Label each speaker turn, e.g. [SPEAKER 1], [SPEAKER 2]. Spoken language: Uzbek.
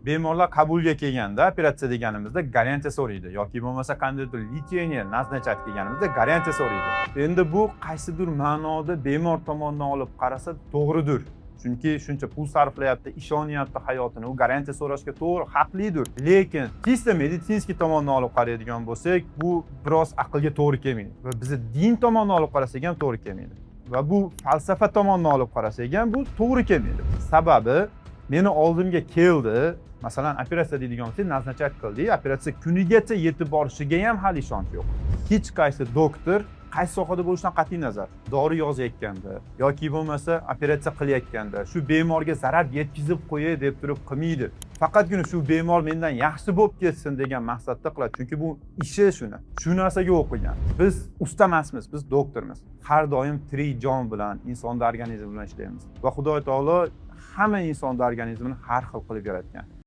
[SPEAKER 1] Bemorlar qabulga kelganda, operatsiya deganimizda garantiya so'raydi yoki bo'lmasa qandaydir лечение назначать qilganimizda garantiya so'raydi. Endi bu qaysidir ma'noda bemor tomonidan olib qarasa, to'g'ridir, chunki shuncha pul sarflayapti, ishonyapti hayotini, u garantiya so'rashga to'g'ri, haqlidir. Lekin чисто медицинский tomondan olib qaraydigan bo'lsak, bu biroz aqlga to'g'ri kelmaydi va bizni din tomonidan olib qarasak ham to'g'ri kelmaydi va bu falsafa tomonidan olib qarasak ham bu to'g'ri kelmaydi. Sababi meni oldimga keldi, masalan, operatsiya deydigan bo'lsak, назначать qildik, operatsiya kunigacha yetib borishiga ham hali ishonch yo'q. Hech qaysi doktor, qaysi sohada bo'lishidan qat'iy nazar, dori yozayotganda yoki bo'lmasa operatsiya qilayotganda shu bemorga zarar yetkazib qo'yay deb turib qilmaydi. Faqatgina shu bemor mendan yaxshi bo'lib ketsin degan maqsadda qiladi, chunki bu ishi, shuni, shu narsaga o'qigan. Biz usta emasmiz, biz doktormiz. Har doim tirik jon bilan, insonni organizmi bilan ishlaymiz va Xudo taolo hamma insonni organizmini har xil qilib yaratgan.